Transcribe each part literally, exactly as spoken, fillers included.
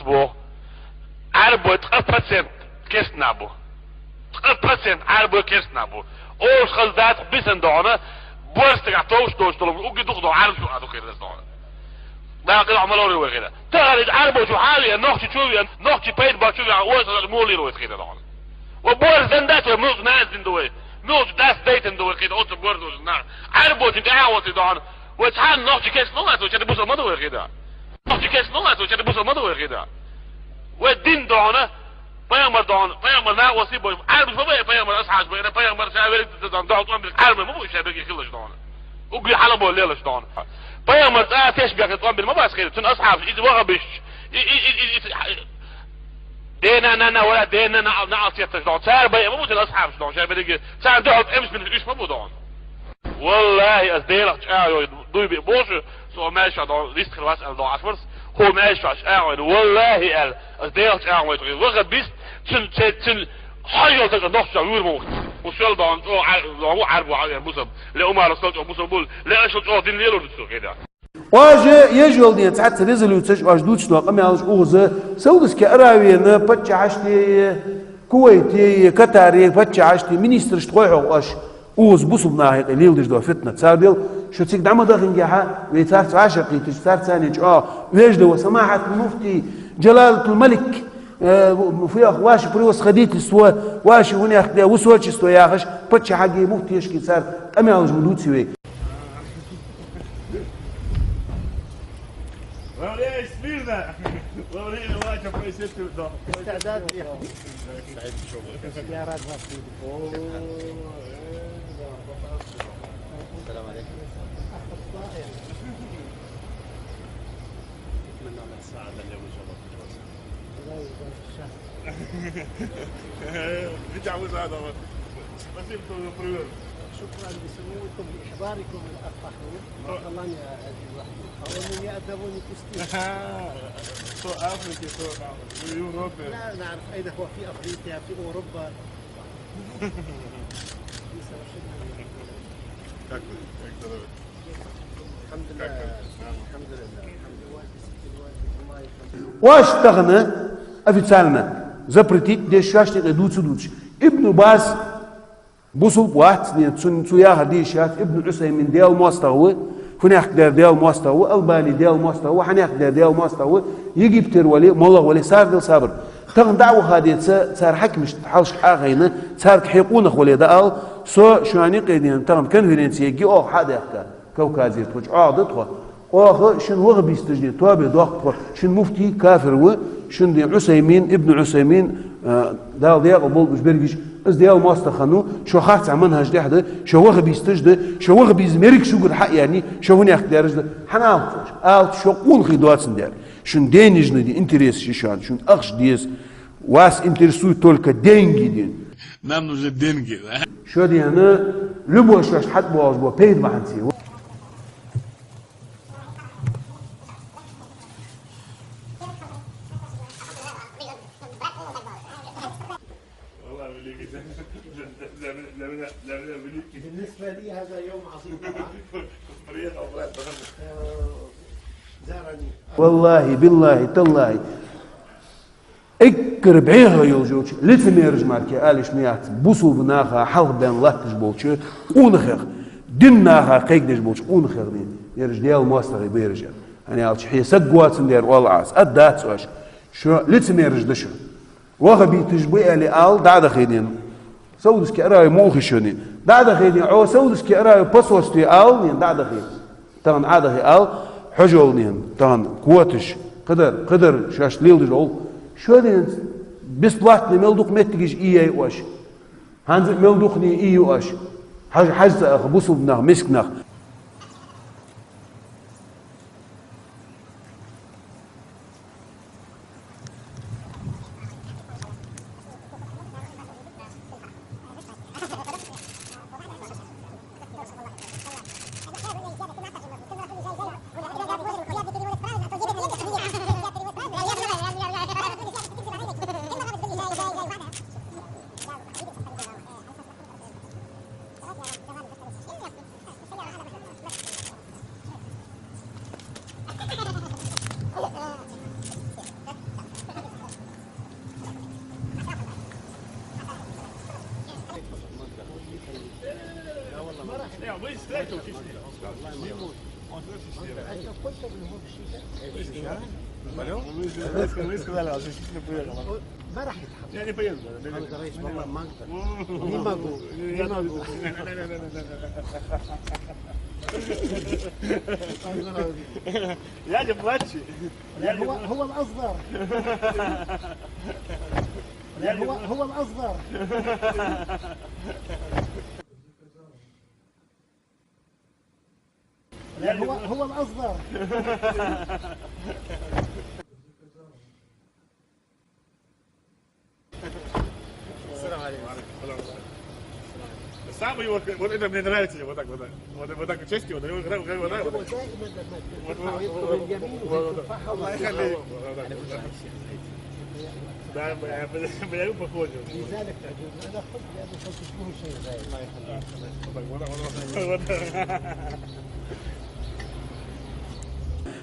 Бо. Ӏарбой ткъа процент керста нах бу. Ткъа процент Ӏарбой керста нах бу. Ош хаза датах бисан догӀана, борз стагах товш долаш долу, угги дух догӀана, Ӏарбаш а дукхира дас догӀана. Дакъа ма лорий вай хира. Тахара иза Ӏарбочу хьали, нохчи чу вен, нохчи пайда бачу вен, ой, сазар молир вай хира догӀана. Ва борз дан дац вай, мух нас дин ду вай. Мух дас дейтан ду вай хира, оцу борз долаш нах. Ӏарбочун тӀаьхьа оцу догӀана. Вай цхьана нохчи кес лолас, вай чади бусал ма ду вай хира. Нохчи кес лолас, вай чади бусал ма ду вай хира. Вай дин догӀана, пайхамар догӀана, пайхамар накъоси бой, Ӏарбаш ма бай, пайхамар асхьабаш бай, пайхамар ша верг дан догӀа тӀом бир, Ӏарбай ма бу ша берги хилаш догӀана. Угги хьала бой лелаш догӀана. Пайхамар цӀа теш бехна тӀом бир ма бац хира, цун асхьабаш, иза ваха биш. И, и, и, и, и, Дена на на вара, дена на на алсетташ догӀана. Цар бай ма бу цун асхьабаш догӀана, ша берги, цар догӀа тӀемаш бин уьш ма бу догӀана. Валлахи, ас Делах чӀагӀо дуй бе бошу, со маьша догӀана, ризкъ хир вац аьл догӀа ашварс, хо маьша чӀагӀо, валлахи аьл, ас Делах чӀагӀо вай тхи. Ваха бист, цун, цун, цун, хьажол така нохча вур мо. Усал догӀана, цо, а, догӀана, Ӏарбо, а, бусам. Ле Умар усал цо бусам бул, ле ашу цо дин лелур дицу хеда. Оаш еш йолу ден цхьацца резолюцеш оаш дуьйцуш до къамелаш уза Саудовский Аравияна паччахьаште, Кувейте, Катаре паччахьаште, министраш тхойхьо оаш уза бусулба нахе тӀе лелдеш до фитна. Цара дел, шу цига дӀа ма дахингехьа, вей царца вӀашагӀкхийташ, царца царна чӀогӀа вежливо, самахьат муфтий, Джалалатул Малик, э, фу яху, ваше превосходительство, ваше, вунех де, высочество яхаш, паччахьаги, муфтешки цара къамелаш ма дуьйцу вей. Во время смирно, во время матча происходит передача. Истадат я. Я рад вас видеть. О, э, да, пожалуйста. السلام عليكم. أتمنى أن أتساعد اليوم إن شاء الله في الدراسة. الله يبارك فيك. Видите, а вы за это вот. Спасибо, что вы привели. شكرا لسموكم لإحضاركم الأفخم. Шо? Аллах, я Азиз Ахмед. А он меня одного не пустил. Что Африки, что там, в Европе. لا نعرف أين هو، في أفريقيا، في أوروبا. Как вы? Как здоровье? الحمد لله. Как вы? Нормально. الحمد لله. الحمد لله. Оаш тахана официально запретить деш шоаш тӀе дуьйцу дуьйцуш. Ибн Баз бусулба вац, нет, цун, цу яхар дийша яц, Ибн Усаймин Дела мостагӀа ву, хӀунех дер Дела мостагӀа ву, Албани Дела мостагӀа ву, хӀанех дер Дела мостагӀа ву, Египтера вали, моллагӀа вали, сардал сабар. Тахана дӀа а ваха деца, цара хьаькамашта хьалшка Ӏахайна, цаьрга хьекъонах вале даал, со шоана къедина тахана конференци егги оха хьа а дехка. Кавказера тхо чӀогӀа да тхо. Оха шун ваха бисташ де, тобе доккху тхо, шун муфтий кафир ву, шун де Усаймин, Ибн Усаймин, а, Дала декъал болба уж бергиш, из Дела мостагӀа хан ву, шо харцахь манхӀаж тӀехь да, шо ваха бисташ да, шо ваха бийза мерг шугара хьа а яьнний, шо хӀунех дераш да, хьан алц уж? Алц шо къонахий доцун дер. Шун денежный де интерес ши шоана, шун ахча деза. Вас интересует только деньги, дин. Нам нужны деньги, да? Шо дена, любой шоаш хьатӀабоагӀаш бо, пайда бахьанца. Валлахи, великий. Для меня, для меня, для меня великий. بالنسبة لي هذا يوم عظيم طبعًا. Приехал брат, потому что Э, زارني. Валлахи, биллахи, таллахи. Эггара бӀеха йолчу лицемераш марке алиш ма яц, бусулба наха хьалха бен латташ болчу къонахех, дин наха кхайкадеш болчу къонахех дин. Ераш Дела мостагӀий бераш яр. ХӀана аьлча хье саг воцун дер олла Ӏас, ад дац ош. Шо лицемераш да шо. Ваха биташ бу аьлли ал дӀа а дахийдина. Саудовский Аравия муха хи шуни. ДӀа а дахийдина, Ӏо Саудовский Аравия посольстве ал нин дӀа а дахийдина. Тахана Ӏадахи ал, хьожолнийн, тахана коташ, кхыдар, кхыдар, шаьш лелдаш олу. Шо ден бесплатно мел дукха меттигаш ийяй ош. ХӀанза мел дукхане и ю ош. Хьаж-, хьажца аха, бусулба нах, миска нах. Вы, вы сказали, а здесь не поехал. ما راح يتحمل. Я не поеду. هذا الرئيس والله ما أقدر. Не могу. Не могу. Я не младший. هو، هو الأصغر. هو، هو الأصغر. هو، هو الأصغر. السلام عليكم. السلام عليكم. السلام عليكم. Вот это мне нравится, вот так, вот так. Вот, вот так, честно, вот, вот, вот, вот, вот. دائما لما تدفع يطلب اليمين وتدفعها. الله يخليك. Да, мы, мы, мы похожи. لذلك تعجبني. أنا أحب لأنه شيء غير. الله يخليك.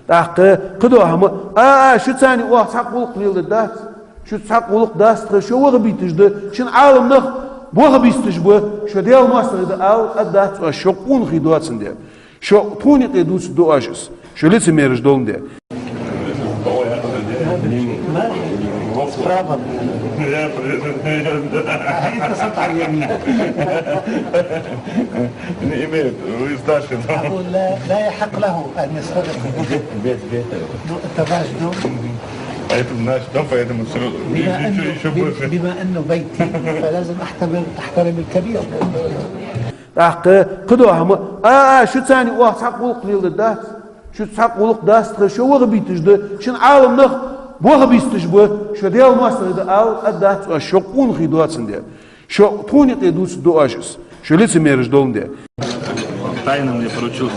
ТӀаккха кхыдола хӀама, а, а, шу царна оаха цхьа гӀулакх леладаь дац, шу цхьа гӀулакх дац тха, шо ваха бийташ да, шун Ӏаламнах ваха бисташ ба, шо Даьла моастагӀий да ала а дац оаш, шо къонахий доацандаь. Шо тхона юкъе дувцаргда оаш из, шо лицемераш доландаь. С правом. А это сотоварищ. Не имеет, вы старше, да? أقول لا، لا يحق له أن يصطدم. بيت، بيت. Ну, это ваш дом. А это наш дом, поэтому всё, بما ещё, إنه، ещё больше. بما إنه بيتي، فلازم أحترم، أحترم الكبير. ТӀаккха кхыдола хӀама, а, а, шу царна оаха цхьа гӀулакх леладаь дац, шу цхьа гӀулакх дац тха, шо ваха бийташ да, шун Ӏаламнах ваха бисташ ба, шо Даьла моастагӀий да ала а дац оаш, шо къонахий доацандаь. Шо тхона юкъе дувцаргда оаш из, шо лицемераш доландаь. Тайно мне поручился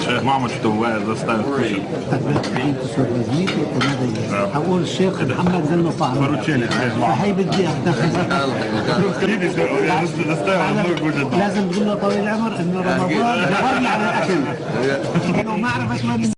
шейх Махмуд, что Вая заставит кушать. Тогда один кусок возьмите, это надо есть. Да. А он шейх Мухаммад Зальмапанов. Поручение шейх Махмуд. فهي بدي أخذها. Видишь, я заставил, много будет. لازم تقول له طويل العمر إنه رمضان دورنا على الأكل. إنه ما عرفت وين